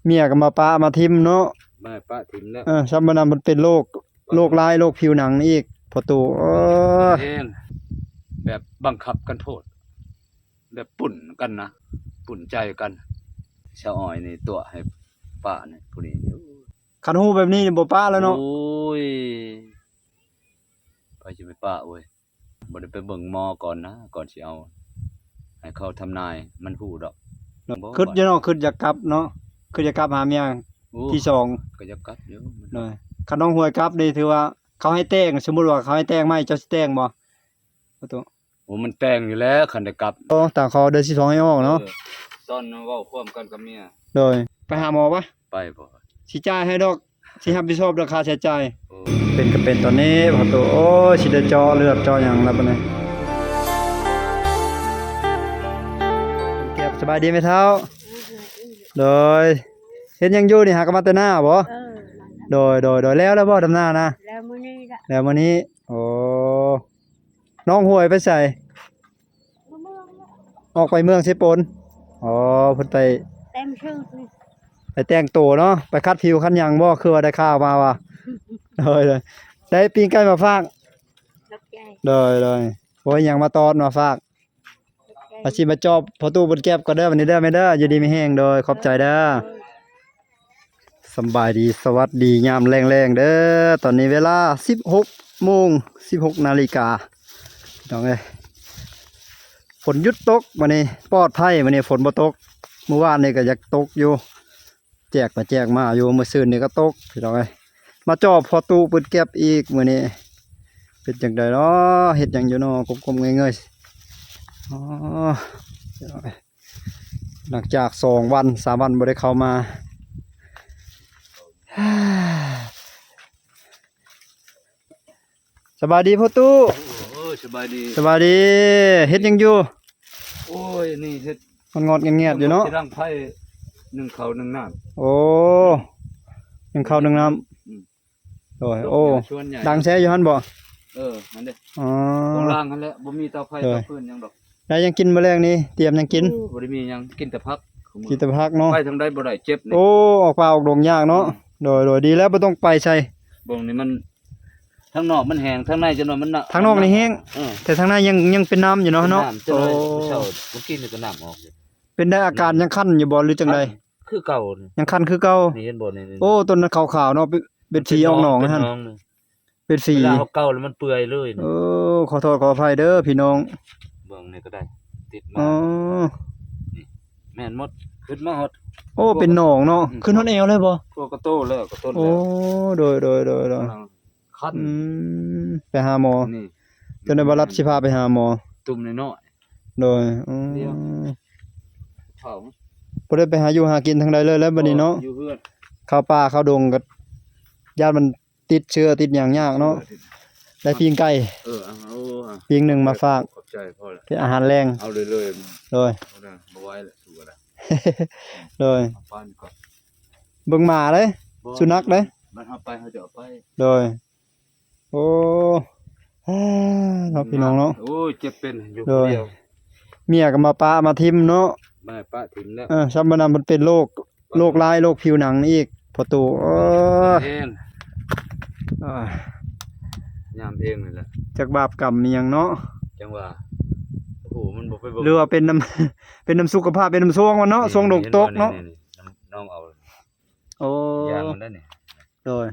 ເມຍກໍມາປະມາຖິ້ມເນາະ ມາປະຖິ້ມແລ້ວ ເອີ ຊ້ຳມື້ນັ້ນເພິ່ນເປັນໂລກ ໂລກລາຍ ໂລກຜິວໜັງອີກ ພໍ່ຕູ້ ເອີ ເອງ ແບບບັງຄັບກັນໂພດ ແບບປຸ້ນກັນນະ ປຸ້ນໃຈກັນ ຊາວອ້ອຍນີ້ຕົວະໃຫ້ປະນີ້ ຜູ້ນີ້ ຄັນຮູ້ແບບນີ້ນີ້ບໍ່ປະແລ້ວເນາະ ໂອ້ຍ ໃຜຊິໄປປະເວີຍ ບໍ່ໄດ້ໄປເບິ່ງໝໍກ່ອນນະ ກ່ອນຊິເອົາ ໃຫ້ເຂົາທຳນາຍ ມັນຮູ້ດອກ ເນາະ ບໍ່ ຄິດຢູ່ເນາະ ຄິດຢາກກັບເນາະ ຄິດຢາກກັບຫາເມຍ ໂອ້ ທີສອງ ກໍຢາກກັບຢູ່ ໂດຍ ຄັນນ້ອງຫວຍກັບນີ້ຖືວ່າເຂົາໃຫ້ແຕ່ງ ສົມມຸດວ່າເຂົາໃຫ້ແຕ່ງໃໝ່ ເຈົ້າຊິແຕ່ງບໍ່? ປະຕູ ໂອ້ ມັນແຕ່ງຢູ່ແລ້ວ ຄັນໄດ້ກັບ ໂອ້ ຕ່າງຂໍເດືອນສິບສອງໃຫ້ອອກເນາະ ເອີ ຕອນເວົ້າຄວາມກັນກັບເມຍ ໂດຍ ໄປຫາໝໍປະ? ໄປບໍ່ ຊິຈ່າຍໃຫ້ດອກ ຊິຮັບຜິດຊອບເລື່ອງຄ່າໃຊ້ຈ່າຍ ໂອ້ ເປັນກໍເປັນຕອນນີ້ ປະຕູ ໂອ້ຍ ຊິໄດ້ເຈາະເລືອດເຈາະຫຍັງແລ້ວບັດນີ້ ສະບາຍດີແມ່ເຖົ້າ ໂດຍ ເຮັດຫຍັງຢູ່ນີ້ ຫາກໍມາແຕ່ນາບໍ່? ເອີ ໂດຍ ໂດຍ ໂດຍ ແລ້ວແລ້ວບໍ່ ດຳນານະ? ແລ້ວມື້ນີ້ລະ ແລ້ວມື້ນີ້ ໂອ້ ນ້ອງຫວຍໄປໃສ? ອອກໄປເມືອງເຊໂປນ ອໍ ເພິ່ນໄປ ແຕ່ງຊຸດນີ້ ໄປແຕ່ງໂຕເນາະ ໄປຂັດຜິວຂັດຫຍັງບໍ່? ຄືວ່າໄດ້ຂ່າວມາວ່າ ໂດຍ ໂດຍ ໄດ້ປີ້ງໄກ່ມາຝາກ ຂອບໃຈ ໂດຍ ໂດຍ ໂອ້ຍ ຫຍັງມາຕອນມາຝາກ ຂອບໃຈ ວ່າຊິມາຈອບພໍ່ຕູ້ບຸນແກັບກ່ອນເດີ ວັນນີ້ເດີແມ່ເດີ ຢູ່ດີມີແຮງ ໂດຍ ຂອບໃຈເດີ. ສຳບາຍດີ ສະຫວັດດີຍາມແລງໆເດີ ຕອນນີ້ເວລາສິບຫົກໂມງ ສິບຫົກນາລິກາ ພີ່ນ້ອງເອີຍ ຝົນຢຸດຕົກມື້ນີ້ ປອດໄພມື້ນີ້ ຝົນບໍ່ຕົກ ມື້ວານນີ້ກໍຢາກຕົກຢູ່ ແຈກໄປແຈກມາຢູ່ ມື້ຊືນນີ້ກໍຕົກ ພີ່ນ້ອງເອີຍ ມາຈອບພໍ່ຕູ້ປືນແກັບອີກມື້ນີ້ ເປັນຈັ່ງໃດເນາະ ເຮັດຫຍັງຢູ່ເນາະ ກົ້ມໆເງີຍໆ ອໍ ພີ່ນ້ອງເອີຍ. ຫຼັງຈາກສອງວັນສາມວັນບໍ່ໄດ້ເຂົ້າມາ ສະບາຍດີພໍ່ຕູ້ ໂອ້ຍ ສະບາຍດີ ສະບາຍດີ ເຮັດຫຍັງຢູ່? ໂອ້ຍ ນີ້ເຮັດ ມັນງອດແງດໆຢູ່ເນາະ ຊິດັງໄຟ ໜຶ້ງເຂົ້າໜຶ້ງນ້ຳ ໂອ້ ໜຶ້ງເຂົ້າໜຶ້ງນ້ຳ ອືມ ໂດຍ ໂອ້ ດັງແຊຢູ່ຫັ້ນບໍ່? ເອີ ຫັ້ນເດ້ ອໍ ຂ້າງລ່າງຫັ້ນແຫຼະ ບໍ່ມີເຕົາໄຟເຕົາຟືນຫຍັງດອກ ໄດ້ຫຍັງກິນມື້ແລງນີ້? ຕຽມຫຍັງກິນ? ບໍ່ໄດ້ມີຫຍັງ ກິນແຕ່ຜັກ ກິນແຕ່ຜັກເນາະ ໄປທາງໃດບໍ່ໄດ້ ເຈັບນີ້ ໂອ້ ອອກປ່າອອກດົງຍາກເນາະ ອືມ ໂດຍ ໂດຍ ດີແລ້ວບໍ່ຕ້ອງໄປໃສ ເບິ່ງນີ້ມັນ ທາງນອກມັນແຫ້ງ ທາງໃນຈັກໜ່ອຍມັນ ທາງນອກນີ້ແຫ້ງ ເອີ ແຕ່ທາງໃນຍັງ ຍັງເປັນນ້ຳຢູ່ເນາະ ເນາະ ເປັນນ້ຳຈັກໜ່ອຍ ໂອ້ ເຊົ້າ ມື້ກີ້ນີ້ກໍນ້ຳອອກຢູ່ ເປັນໄດ້ອາການຍັງຄັນຢູ່ບໍ່ ຫຼືຈັ່ງໃດ? ຄັນ ຄືເກົ່ານີ້ ຍັງຄັນຄືເກົ່າ ນີ້ເຫັນບໍ່ນີ້ ໂອ້ ຕົ້ນນັ້ນຂາວໆເນາະ ເປັນ ເປັນສີອອກໜອງຫັ້ນ ເປັນໜອງ ເປັນສີ ເວລາເຮົາເກົາແລ້ວມັນເປື່ອຍເລີຍນີ້ ເອີ ຂໍໂທດຂໍອະໄພເດີພີ່ນ້ອງ ເບິ່ງນີ້ກໍໄດ້ ຕິດມາ ອໍ ນີ້ແມ່ນໝົດ ຂຶ້ນມາຮອດ ໂອ້ ເປັນໜອງເນາະ ອືມ ຂຶ້ນຮອດແອວເລີຍບໍ່? ຕົວກະໂຕແລ້ວ ກະຕົ້ນ ໂອ້ ແລ້ວ ໂດຍ ໂດຍ ໂດຍ ໂດຍ ຄັນ ອືມ ໄປຫາໝໍ ນີ້ ຈົນໄດ້ວ່າລັດຊິພາໄປຫາໝໍ ຕຸ່ມນ້ອຍໆ ໂດຍ ອືມ ດຽວ ເຜົາ ບໍ່ໄດ້ໄປຫາຢູ່ຫາກິນທາງໃດເລີຍແລ້ວບັດນີ້ເນາະ ຢູ່ເຮືອນ ເຂົ້າປ່າເຂົ້າດົງກໍຢ້ານມັນຕິດເຊື້ອຕິດຫຍັງຍາກເນາະ ເອີ ຕິດ ໄດ້ປີ້ງໄກ່ ເອີ ເອົາ ເອົາ ປີ້ງໜຶ່ງມາຝາກ ຂອບໃຈພໍແລ້ວ ເປັນອາຫານແລງ ເອົາເລີຍໆ ໂດຍ ເອົາເລີຍ ບໍ່ໄຫວແລ້ວ ສູ້ແລ້ວ ໂດຍ ເອົາປານກ່ອນ ເບິ່ງໝາເດ້ ສຸນັກເດ້ ມັນເຮົາໄປ ເຮົາຈະເອົາໄປ ໂດຍ ໂອ້ ເນາະ ພີ່ນ້ອງເນາະ ໂອ້ຍ ເຈັບເປັນຢູ່ ໂດຍ ຜູ້ດຽວ ເມຍກໍມາປະມາຖິ້ມເນາະ ມາປະຖິ້ມແລ້ວ ເອີ ຊ້ຳມື້ນັ້ນເພິ່ນເປັນໂລກ ໂລກລາຍ ໂລກຜິວໜັງອີກ ພໍ່ຕູ້ ເອີ ເອງ ເອີ ຍາມເອງນີ້ແຫຼະ ຈັກບາບກຳອີ່ຫຍັງເນາະ ຈັ່ງວ່າ ໂອ້ໂຫ ມັນບໍ່ໄປເບິ່ງ ຫຼືວ່າເປັນນຳ ເປັນນຳສຸຂະພາບ ເປັນນຳຊ່ວງມັນເນາະ ນີ້ ຊ່ວງດວງຕົກເນາະ ນີ້ ນີ້ ນ້ອງເອົາ ໂອ້ ຢາງມັນໄດ້ນີ້ ໂດຍ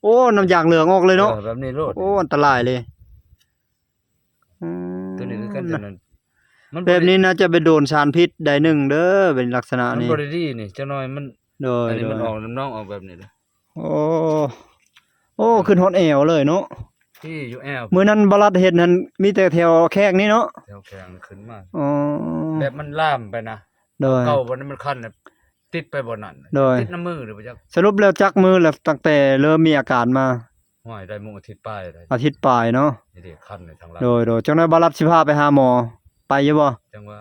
ໂອ້ ນ້ຳຢາງເຫຼືອງອອກເລີຍເນາະ ເອີ ແບບນີ້ໂລດ ໂອ້ ອັນຕະລາຍເລີຍ ອືມ ຕົວນີ້ຄືກັນ ຕົວນັ້ນ ມັນບໍ່ໄດ້ ແບບນີ້ໜ້າຈະໄປໂດນສານພິດໃດໜຶ່ງເດີ ເປັນລັກສະນະນີ້ ມັນບໍ່ໄດ້ດີນີ້ ຈັກໜ້ອຍມັນ ໂດຍ ອັນນີ້ມັນ ໂດຍ ອອກນ້ຳນອງອອກແບບນີ້ເດ້ ໂອ້ ໂອ້ ຂຶ້ນຮອດແອວເລີຍເນາະ ທີ່ຢູ່ແອວ ມື້ນັ້ນບາລັດເຫັນຫັ້ນ ມີແຕ່ແຖວແຂ້ງນີ້ເນາະ ແຖວແຂ້ງຂຶ້ນມາ ອໍ ແບບມັນລາມໄປນະ ໂດຍ ເກົ່າບໍ່ໄດ້ ມັນຄັນ ຕິດໄປບ່ອນນັ້ນ ໂດຍ ຕິດນ້ຳມືຫຼືບໍ່ຈັກ ສະຫຼຸບແລ້ວຈັກມື້ແລ້ວ ຕັ້ງແຕ່ເລີ່ມມີອາການມາ ຫ້ວຍ ໄດ້ມື້ອາທິດປາຍແລ້ວ ອາທິດປາຍເນາະ ນີ້ເດ້ ຄັນໃນທາງຫຼັງ ໂດຍ ໂດຍ ຈັກໜ້ອຍບາລັດຊິພາໄປຫາໝໍ ໄປຢູ່ບໍ່? ຈັ່ງວ່າ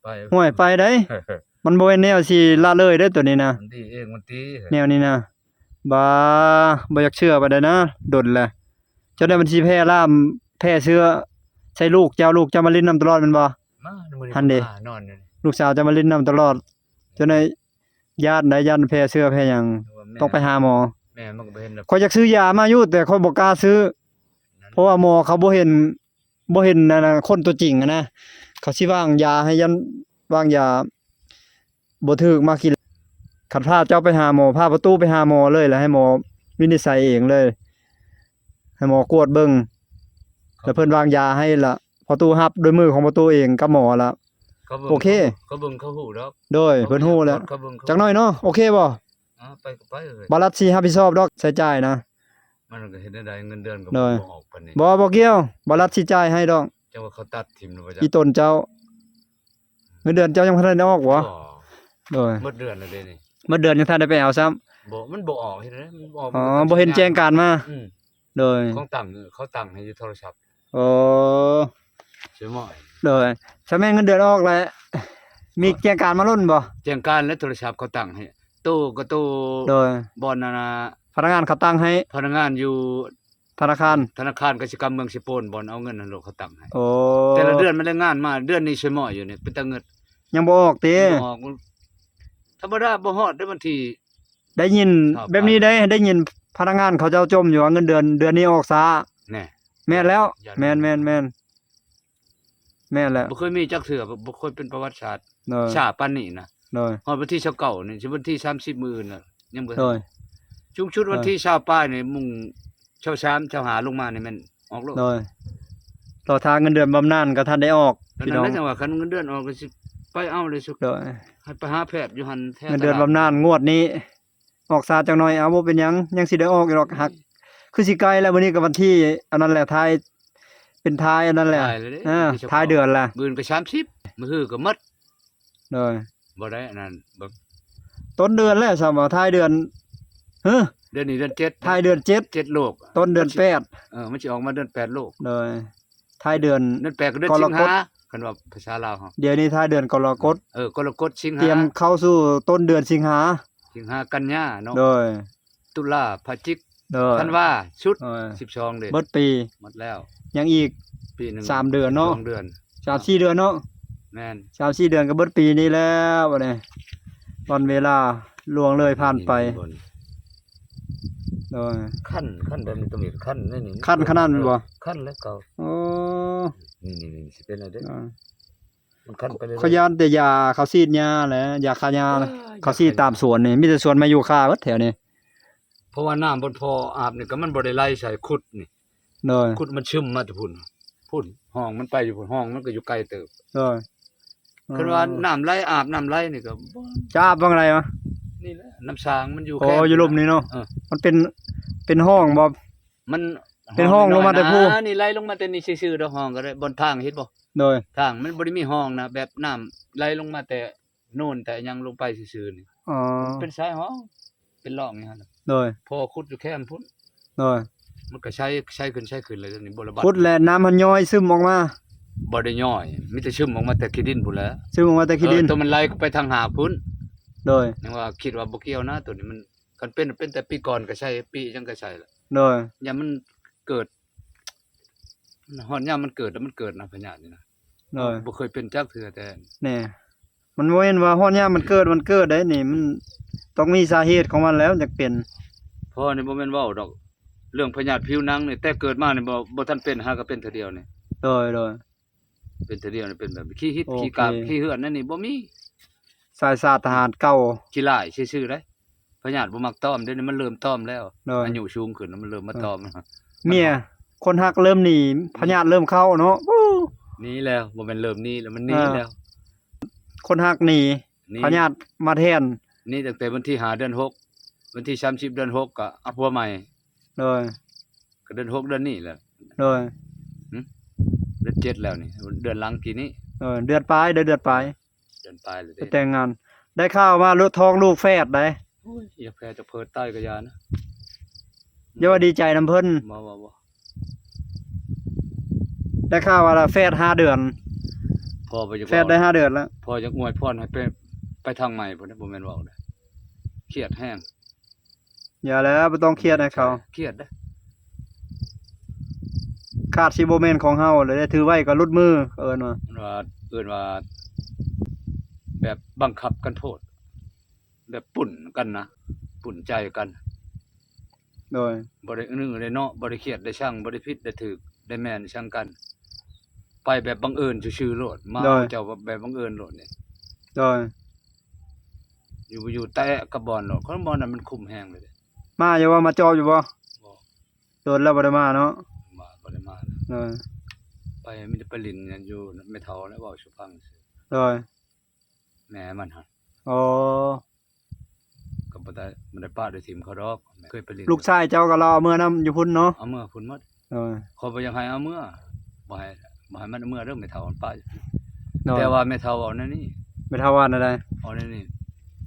ໄປ ຫ້ວຍ ໄປໄດ໋ ມັນບໍ່ແມ່ນແນວຊິລະເລີຍເດ້ ໂຕນີ້ນະ ມັນດີເອງ ມັນຕີ ແນວນີ້ນະ ບາ ບໍ່ຢາກເຊື່ອປານໃດນະ ດົນແລ້ວ ຈົນໄດ້ມັນຊິແຜ່ລາມ ແຜ່ເຊື້ອໃສ່ລູກເຈົ້າ ລູກເຈົ້າມາຫຼິ້ນນຳຕະຫຼອດແມ່ນບໍ່? ມາ ມື້ນີ້ ຫັ້ນເດ້ ມານອນຢູ່ນີ້ ລູກສາວເຈົ້າມາຫຼິ້ນນຳຕະຫຼອດ ຈົນໄດ້ ຢ້ານໄດ໋ ຢ້ານແຜ່ເຊື້ອແຜ່ຫຍັງ ເອີ ແມ່ນ ຕ້ອງໄປຫາໝໍ. ແມ່ນ ມັນກໍບໍ່ເຫັນດອກ ຂ້ອຍຢາກຊື້ຢາມາຢູ່ ແຕ່ຂ້ອຍບໍ່ກ້າຊື້ ນັ້ນ ເພາະວ່າໝໍເຂົາບໍ່ເຫັນ ບໍ່ເຫັນອັນນັ້ນ ຄົນຕົວຈິງຫັ້ນນະ ເຂົາຊິວາງຢາໃຫ້ ຢ້ານວາງຢາບໍ່ຖືກມາກິນ. ຄັນພາເຈົ້າໄປຫາໝໍ ພາປະຕູໄປຫາໝໍເລີຍ ແລ້ວໃຫ້ໝໍວິນິດໄສເອງເລີຍ ໃຫ້ໝໍກວດເບິ່ງ ແລ້ວເພິ່ນວາງຢາໃຫ້ລະ ປະຕູຮັບດ້ວຍມືຂອງປະຕູເອງກັບໝໍລະ. ເຂົາເບິ່ງ ໂອເຄ ເຂົາເບິ່ງ ເຂົາຮູ້ດອກ ໂດຍ ເພິ່ນຮູ້ແລ້ວ ເຂົາເບິ່ງ ຈັກໜ້ອຍເນາະ ໂອເຄບໍ່? ອ່າ ໄປກໍໄປເອີຍ ບາລັດຊິຮັບຜິດຊອບດອກ ໃຊ້ຈ່າຍນະ. ມັນກໍເຮັດແນວໃດ ເງິນເດືອນກໍ ໂດຍ ບໍ່ອອກປານນີ້. ບໍ່ ບໍ່ກ່ຽວ ບາລັດຊິຈ່າຍໃຫ້ດອກ. ຈັ່ງວ່າເຂົາຕັດຖິ້ມແລ້ວບໍ່ຈັກ ອີ່ຕົນເຈົ້າ ເງິນເດືອນເຈົ້າຍັງບໍ່ທັນໄດ້ອອກບໍ່? ບໍ່ ໂດຍ ໝົດເດືອນແລ້ວເດ້ນີ້ ໝົດເດືອນຍັງທັນໄດ້ໄປເອົາຊ້ຳ. ບໍ່ ມັນບໍ່ອອກເຮັດໃດ ມັນບໍ່ອອກ. ອໍ ບໍ່ເຫັນແຈ້ງການມາ. ອືມ ໂດຍ ຂອງຕັ້ງ ເຂົາຕັ້ງໃຫ້ຢູ່ໂທລະສັບ. ໂອ້ ສວຍໝ້ອຍ ໂດຍ ສະແມ່ນເງິນເດືອນອອກແລ້ວ ມີແຈ້ງການມາລົ້ນບໍ່? ແຈ້ງການແລ້ວ ໂທລະສັບເຂົາຕັ້ງໃຫ້ ໂຕກໍໂຕ ໂດຍ ບ່ອນນັ້ນນະ ພະນັກງານເຂົາຕັ້ງໃຫ້ ພະນັກງານຢູ່ທະນາຄານ ທະນາຄານກະສິກຳເມືອງເຊໂປນ ບ່ອນເອົາເງິນຫັ້ນໂລດ ເຂົາຕັ້ງໃຫ້. ໂອ້ ແຕ່ລະເດືອນມັນລາຍງານມາ ເດືອນນີ້ສວຍໝ້ອຍຢູ່ນີ້ ເປັນຕາງຶດ ຍັງບໍ່ອອກຕິ? ບໍ່ອອກ ທຳມະດາບໍ່ຮອດເດ້ວັນທີ ໄດ້ຍິນແບບນີ້ເດ້ ໄດ້ຍິນພະນັກງານເຂົາເຈົ້າຈົ່ມຢູ່ວ່າເງິນເດືອນເດືອນນີ້ອອກຊ້າ. ແນ່ ແມ່ນແລ້ວ ແມ່ນໆໆ ແມ່ນແລ້ວ ບໍ່ເຄີຍມີຈັກເທື່ອ ບໍ່ເຄີຍເປັນປະຫວັດສາດ ໂດຍ ຊ້າປານນີ້ນະ. ໂດຍ ຮອດວັນທີຊາວເກົ້ານີ້ ຊິວັນທີສາມສິບມື້ອື່ນລະ ຍັງບໍ່ທັນ. ໂດຍ ສູງສຸດວັນທີຊາວປາຍນີ້ ມຸງຊາວສາມ ຊາວຫ້າລົງມານີ້ແມ່ນອອກໂລດ. ໂດຍ ລໍຖ້າເງິນເດືອນບຳນານກໍທັນໄດ້ອອກ ພີ່ນ້ອງ ຈັ່ງວ່າຄັນເງິນເດືອນອອກກໍຊິໄປເອົາເລີຍສຸດ. ໂດຍ ໃຫ້ໄປຫາແພດຢູ່ຫັ້ນແຖວ ເງິນເດືອນບຳນານງວດນີ້ ອອກຊ້າຈັກໜ້ອຍ ເອົາ ບໍ່ເປັນຫຍັງ ຍັງຊິໄດ້ອອກຢູ່ດອກ. ຫາກຄືຊິໃກ້ແລ້ວ ມື້ນີ້ກໍວັນທີອັນນັ້ນແຫຼະ ທ້າຍ ເປັນທ້າຍອັນນັ້ນແຫຼະ ທ້າຍເດືອນລະ ມື້ອື່ນກໍສາມສິບ ມື້ຮືກໍໝົດ. ໂດຍ ບໍ່ໄດ້ອັນນັ້ນ ຕົ້ນເດືອນແລ້ວຊ້ຳວ່າທ້າຍເດືອນ ເຮີ ເດືອນນີ້ເດືອນເຈັດ ທ້າຍເດືອນເຈັດ ເຈັດໂລກ ຕົ້ນເດືອນແປດ. ເອີ ມັນຊິອອກມາເດືອນແປດໂລກ. ໂດຍ ທ້າຍເດືອນ ເດືອນແປດກໍເດືອນສິງຫາ ຄັນວ່າພາສາລາວເຮົາ ດຽວນີ້ທ້າຍເດືອນກໍລະກົດ. ເອີ ກໍລະກົດ ສິງຫາ ຕຽມເຂົ້າສູ່ຕົ້ນເດືອນສິງຫາ ສິງຫາ ກັນຍາເນາະ. ໂດຍ ຕຸລາ ພະຈິກ ໂດຍ ທັນວາ ຊຸດ ໂດຍ ສິບສອງເດ້ ເບິດປີ ໝົດແລ້ວ ຍັງອີກປີໜຶ່ງ ສາມເດືອນເນາະ ສອງເດືອນ ສາມສີ່ເດືອນເນາະ. ແມ່ນ ສາມສີ່ເດືອນກໍເບິດປີນີ້ແລ້ວບັດນີ້ ວັນເວລາລ່ວງເລີຍຜ່ານໄປ. ໂດຍ ຄັນ ຄັນແບບນີ້ຕ້ອງມີຄັນແນ່ນີ້ ຄັນຂະໜາດແມ່ນບໍ່? ຄັນແລ້ວເກົ່າ. ໂອ້ ນີ້ໆໆ ຊິເປັນແລ້ວເດ້. ໂດຍ ມັນຄັນໄປເລື້ອຍໆ. ຂ້ອຍຢ້ານແຕ່ຢາເຂົາສີດຫຍ້າແຫຼະ ຢາຂ້າຫຍ້າ ເອີ ເຂົາສີດຕາມສວນນີ້ ມີແຕ່ສວນມາຢູ່ຄ່າເບິດແຖວນີ້. ເພາະວ່ານ້ຳບ່ອນພໍ່ອາບນີ້ກໍມັນບໍ່ໄດ້ໄຫຼໃສ່ ຂຸດນີ້. ໂດຍ ຂຸດມັນຊຶມມາແຕ່ພຸ້ນ ພຸ້ນ ຮ່ອງມັນໄປຢູ່ພຸ້ນ ຮ່ອງມັນກໍຢູ່ໄກເຕີບ. ໂດຍ ຄັນວ່າ ອືມ ນ້ຳໄຫຼ ອາບນ້ຳໄຫຼນີ້ກໍ ຈະອາບຫວ່ອງໃດວະ? ນີ້ແຫຼະ ນ້ຳສາງມັນຢູ່ ໂອ້ ແຄມ ຢູ່ລຸ່ມນີ້ເນາະ. ເອີ ມັນເປັນ ເປັນຮ່ອງບໍ່? ມັນເປັນຮ່ອງລົງມາແຕ່ພູ້ ນີ້ໄຫຼລົງມາແຕ່ນີ້ຊື່ໆດອກ ຮ່ອງກໍໄດ້ ບ່ອນທາງເຫັນບໍ່? ໂດຍ ທາງມັນບໍ່ໄດ້ມີຮ່ອງນະ ແບບນ້ຳໄຫຼລົງມາແຕ່ໂນນແຕ່ຫຍັງລົງໄປຊື່ໆນີ້. ອໍ ມັນເປັນສາຍຮ່ອງ ເປັນຮ່ອງຢູ່ຫັ້ນ. ໂດຍ ພໍ່ຂຸດຢູ່ແຄມພຸ້ນ. ໂດຍ ມັນກໍໃສ ໃສຂຶ້ນ ໃສຂຶ້ນເລີຍ ນີ້ບໍ່ລະບັດ ຂຸດແລ້ວນ້ຳມັນຍ້ອຍຊຶມອອກມາ. ບໍ່ໄດ້ຍ້ອຍ ມີແຕ່ຊຶມອອກມາແຕ່ຂີ້ດິນພຸ້ນແຫຼະ ຊຶມອອກມາແຕ່ຂີ້ດິນ. ເອີ ໂຕມັນໄຫຼໄປທາງຫາກພຸ້ນ. ໂດຍ ຍັງວ່າຄິດວ່າບໍ່ກ່ຽວນະ ໂຕນີ້ມັນ ຄັນເປັນ ເປັນແຕ່ປີກ່ອນກໍໃສ່ ປີຫຍັງກໍໃສ່ລະ. ໂດຍ ຍາມມັນເກີດ ຮອດຍາມມັນເກີດແລ້ວ ມັນເກີດນະ ພະຍາດນີ້ນະ. ໂດຍ ບໍ່ເຄີຍເປັນຈັກເທື່ອແຕ່ ແນ່ ມັນບໍ່ແມ່ນວ່າຮອດຍາມມັນເກີດ ມັນເກີດໄດ້ນີ້ ມັນຕ້ອງມີສາເຫດຂອງມັນແລ້ວຈັ່ງເປັນ. ພໍ່ນີ້ບໍ່ແມ່ນເວົ້າດອກ ເລື່ອງພະຍາດຜິວໜັງນີ້ ແຕ່ເກີດມານີ້ບໍ່ ບໍ່ທັນເປັນ ຫາກໍເປັນເທື່ອດຽວນີ້. ໂດຍ ໂດຍ ເປັນເທື່ອດຽວນີ້ ເປັນແບບຂີ້ຫິດ ໂອເຄ ຂີ້ກາກ ຂີ້ເຫື່ອນ ອັນນີ້ບໍ່ມີ. ສາຍສາດທະຫານເກົ່າ ຂີ້ຫຼ້າຍຊື່ໆເດ້ ພະຍາດບໍ່ມັກຕ້ອມ ດຽວນີ້ມັນເລີ່ມຕ້ອມແລ້ວ. ໂດຍ ອາຍຸສູງຂຶ້ນມັນເລີ່ມມາຕ້ອມ. ເອີ ເມຍ ຄົນຮັກເລີ່ມໜີ ພະຍາດເລີ່ມເຂົ້າເນາະ. ໜີແລ້ວ ບໍ່ແມ່ນເລີ່ມໜີແລ້ວ ມັນໜີແລ້ວ. ເອີ ຄົນຮັກໜີ ໜີ ພະຍາດມາແທນ. ໜີຕັ້ງແຕ່ວັນທີຫ້າເດືອນຫົກ ວັນທີສາມສິບເດືອນຫົກກໍເອົາຜົວໃໝ່. ໂດຍ ກໍເດືອນຫົກເດືອນນີ້ແຫຼະ. ໂດຍ ຫຶ ເດືອນເຈັດແລ້ວນີ້ ເດືອນຫຼັງກີ້ນີ້. ໂດຍ ເດືອນປາຍ ໄດ້ເດືອນປາຍ ເດືອນປາຍແລ້ວເດ້ ໄປແຕ່ງງານ. ໄດ້ຂ່າວວ່າລູກ ທ້ອງລູກແຝດໃດ. ໂອ້ຍ ຢ່າແຜດ ຈະເພີດຕາຍກໍຢ່ານະ ຢ່າວ່າດີໃຈນຳເພິ່ນ. ບໍ່ ບໍ່ ບໍ່ ໄດ້ຂ່າວວ່າແຝດຫ້າເດືອນ. ພໍ່ບໍ່ຢາກ ແຝດໄດ້ຫ້າເດືອນແລ້ວ ພໍ່ຢາກອວຍພອນໃຫ້ໄປ ໄປທາງໃໝ່ພຸ້ນນະ ບໍ່ແມ່ນເວົ້າເດ້ ຄຽດແຮງ. ຢ່າແລ້ວ ບໍ່ຕ້ອງຄຽດໃຫ້ເຂົາ ຄຽດເດ້. ຄາດຊິບໍ່ແມ່ນຂອງເຮົາແລ້ວເດ້ ຖືໄວ້ກໍຫຼຸດມື ເອີ້ນວ່າ ເອີ້ນວ່າ ເອີ້ນວ່າແບບບັງຄັບກັນໂພດ. ແບບປຸ້ນກັນນະ ປຸ້ນໃຈກັນ. ໂດຍ. ບໍ່ໄດ້ອື້ໄດ້ເນາະ ບໍ່ໄດ້ຄຽດໄດ້ຊັງ ບໍ່ໄດ້ຜິດໄດ້ຖືກໄດ້ແມ່ນຊັງກັນ ໄປແບບບັງເອີນຊື່ໆໂລດ ມາ. ໂດຍ. ເຈົ້າແບບບັງເອີນໂລດນີ້. ໂດຍ. ຢູ່ບໍ່ຢູ່ແຕະກັບບ່ອນໂລດ ຄົນບ່ອນນັ້ນມັນຄຸ້ມແຮງເລີຍເດ້. ມາຢູ່ບໍ່? ມາຈອບຢູ່ບໍ່? ບໍ່. ໂດນແລ້ວບໍ່ໄດ້ມາເນາະ. ມາ ບໍ່ໄດ້ມາ. ໂດຍ. ໄປມີແຕ່ໄປຫຼິ້ນຢູ່ນຳແມ່ເຖົ້າ ແລ້ວເວົ້າສູ່ຟັງຊື່. ໂດຍ. ແມ່ມັນຫັ້ນ. ອໍ. ກໍບໍ່ໄດ້ ບໍ່ໄດ້ປະໄດ້ຖິ້ມເຂົາດອກ. ເຄີຍໄປຫຼິ້ນ ລູກຊາຍເຈົ້າກໍລາວເອົາເມືອນຳຢູ່ພຸ້ນເນາະ. ເອົາເມືອພຸ້ນໝົດ. ໂດຍ. ຂ້ອຍບໍ່ຢາກໃຫ້ເອົາເມືອ ບໍ່ໃຫ້ ບໍ່ໃຫ້ມັນເອົາເມືອເດີ ແມ່ເຖົ້າມັນປະ. ໂດຍ. ແຕ່ວ່າແມ່ເຖົ້າເວົ້າແນວນີ້. ແມ່ເຖົ້າວ່າແນວໃດ? ເວົ້າແນວນີ້